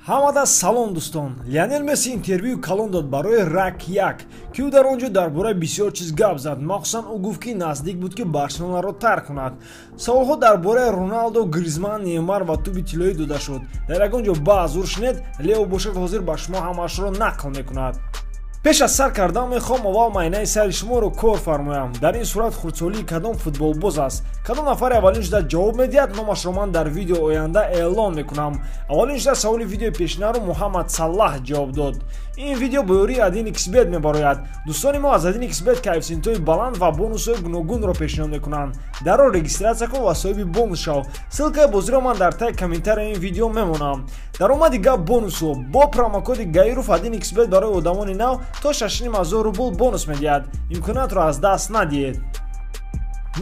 Ҳамада салом, дӯстон. Лионел Месси интервюи калон дод барои Рак 1, ки ӯ дар он ҷо дар бораи бисёр чиз гап зад. Махсусан ӯ гуфт, ки наздик буд, ки Барселонаро тарк кунад. Саволҳо дар бораи Роналдо, Гризман, Неймар ва тӯби тиллоӣ дода шуд. Дар ягон ҷо баъзур шинед, Лео бошад, ҳозир ба шумо ҳамаашро нақл мекунад. Пеш аз сар кардан мехоҳам аввал майнаи сари шуморо кор фармоям. Дар ин сурат хурдсолии кадом футболбоз аст? Кадом нафари аввалин шуда ҷавоб медиҳад, номашро ман дар видео оянда эълон мекунам. Аввалин шуда саволи видеои пешинаро Муҳаммад Саллаҳ ҷавоб дод. Ин видео бо ёрии 1xBet мебарояд. Дӯстони мо аз 1xBet коэффисиентҳои баланд ва бонусҳои гуногунро пешниҳод мекунанд. Дарро регистрация кун ва соҳиби бонус шав. Ссылкаи бозиро ман дар таи комментарияи ин видео мемонам. Даромади гап бонусҳо: бо промокоди Гаиров 1xBet барои одамони нав то 6500 рубл бонус медиҳад. Имкониятро аз даст надиҳед.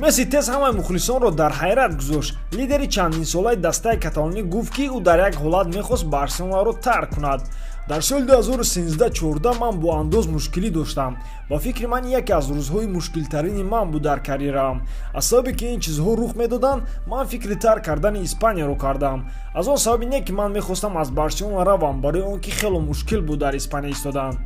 Месси тез ҳамаи мухлисонро дар ҳайрат гузошт. Лидери чандинсолаи дастаи каталонӣ гуфт, ки ӯ дар як ҳолат мехост Барселонаро тарк кунад. Дар соли 2013-14 ман бо андоз мушкилӣ доштам. Ба фикри ман, яке аз рӯзҳои мушкилтарини ман буд дар карьераам. Аз сабабе ки ин чизҳо рух медоданд, ман фикри тарк кардани Испанияро кардам. Аз он сабаби не, ки ман мехостам аз Барселона равам, барои он ки хело мушкил буд дар Испания истодан.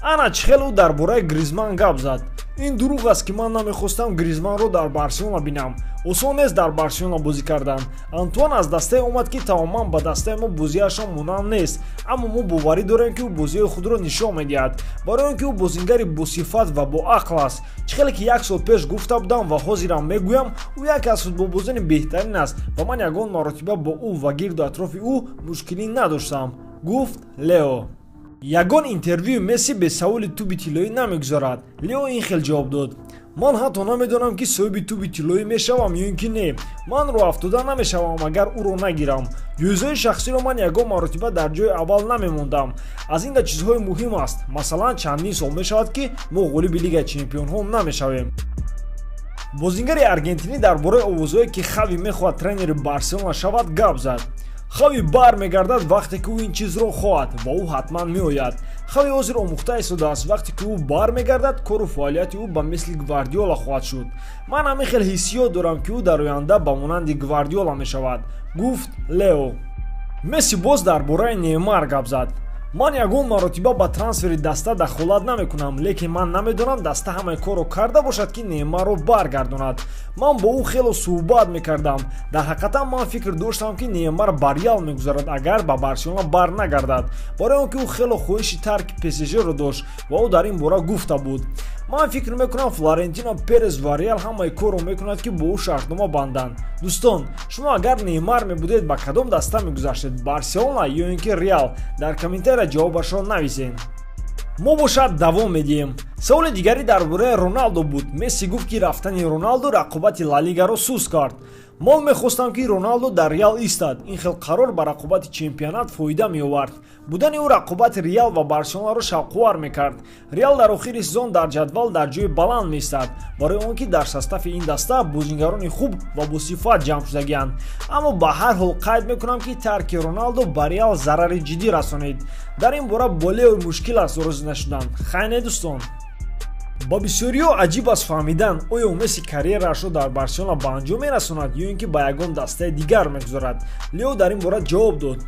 Ана чӣ хел ӯ дар бораи Гризман гап зад. Ин дурӯғ аст, ки ман намехостам Гризманро дар Барселона бинам. Осон нест дар Барселона бозӣ кардан. Антуан аз дастае омад, ки тамоман ба дастаи мо бозиашон монанд нест, аммо мо боварӣ дорем, ки ӯ бозиҳои худро нишон медиҳад, барои он ки ӯ бозингари босифат ва боақл аст. Чӣ хеле ки як сол пеш гуфта будам ва ҳозирам мегӯям, ӯ яке аз футболбозони беҳтарин аст ва ман ягон маротиба бо ӯ ва гирду атрофи ӯ мушкилӣ надоштам, гуфт Лео. Ягон интервюи Месси бе саволи тӯби тиллоӣ намегузарад. Лео ин хел ҷавоб дод: Ман ҳатто намедонам, ки соҳиби тӯби тиллоӣ мешавам ё ин ки не. Ман роҳафтода намешавам, агар ӯро нагирам. Ҷоизаҳои шахсиро ман ягон маротиба дар ҷои аввал намемондам. Аз ин да чизҳои муҳим аст. Масалан, чандин сол мешавад, ки мо ғолиби Лигаи чемпионҳо намешавем. Бозингари аргентинӣ дар бораи овозҳое, ки Хави мехоҳад тренери Барселона шавад, гап зад. Хави бармегардад, вақте ки ӯ ин чизро хоҳад, ва ӯ ҳатман меояд. Хави ҳозир омӯхта истодааст. Вақте ки ӯ бармегардад, кору фаъолияти ӯ ба мисли Гвардиола хоҳад шуд. Ман ҳамин хел ҳиссиёт дорам, ки ӯ дар оянда ба монанди Гвардиола мешавад, гуфт Лео. Месси боз дар бораи Неймар гап зад. Ман ягон маротиба ба трансфери даста дахолат намекунам, лекин ман намедонам, даста ҳамаи корро карда бошад, ки Неймарро баргардонад. Ман бо ӯ хело суҳбат мекардам. Дар ҳақиқатан ман фикр доштам, ки Неймар ба Реал мегузарад, агар ба Барселона барнагардад, барои он ки ӯ хело хоҳиши тарки ПСЖро дошт ва ӯ дар ин бора гуфта буд. Ман фикр мекунам, Флорентино Перес ва Реал ҳамаи корро мекунад, ки бо ӯ шартнома банданд. Дӯстон, шумо агар Неймар мебудед, ба кадом даста мегузаштед, Барселона ё ин ки Реал? Дар комментария ҷавобашро нависед. Мо бошад давом медиҳем. Саволи дигарӣ дар бораи Роналдо буд. Месси гуфт, ки рафтани Роналдо рақобати Ла Лигаро суст кард. Ман мехостам, ки Роналдо дар Реал истад. Ин хел қарор ба рақобати чемпионат фоида меовард. Будани ӯ рақобати Реал ва Барселонаро шавқовар мекард. Реал дар охири сезон дар ҷадвал дар ҷои баланд меистад, барои он ки дар состави ин даста бозингарони хуб ва босифат ҷамъ шудагианд. Аммо ба ҳар ҳол қайд мекунам, ки тарки Роналдо ба Реал зарари ҷиддӣ расонид. Дар ин бора бо Лео мушкил аст розӣ нашудан. Хай, не, дӯстон? Ба бисёриҳо аҷиб аст фаҳмидан, оё Месси карьераашро дар Барселона ба анҷом мерасонад ё ин ки ба ягон дастаи дигар мегузорад. Лео дар ин бора ҷавоб дод: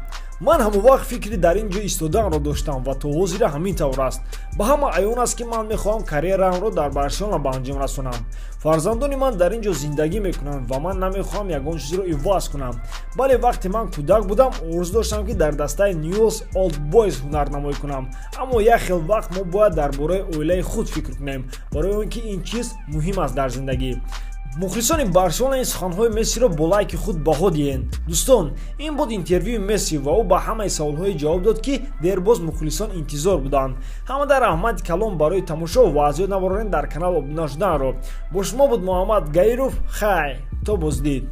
Ман ҳамон вақт фикри дар ин ҷо истоданро доштам ва то ҳозира ҳамин тавр аст. Ба ҳама аён аст, ки ман мехоҳам карьераамро дар Барселона ба анҷом расонам. Фарзандони ман дар ин ҷо зиндагӣ мекунанд ва ман намехоҳам ягон чизро иваз кунам. Бале, вақте ман кӯдак будам, орзу доштам, ки дар дастаи Ньюэлс Олд Бойз ҳунарнамоӣ кунам, аммо як хел вақт мо бояд дар бораи оилаи худ фикр кунем, барои он ки ин чиз муҳим аст дар зиндагӣ. Мухлисони Барселона ин суханҳои Мессиро бо лайки худ баҳо диҳед. Дӯстон, ин буд интервюи Месси ва ӯ ба ҳамаи саволҳое ҷавоб дод, ки дербоз мухлисон интизор буданд. Ҳамада раҳмати калон барои тамошо ва аз ёд набароред дар канал обуна шуданро. Бо шумо буд Муҳаммад Гаиров. Хай, то боздид.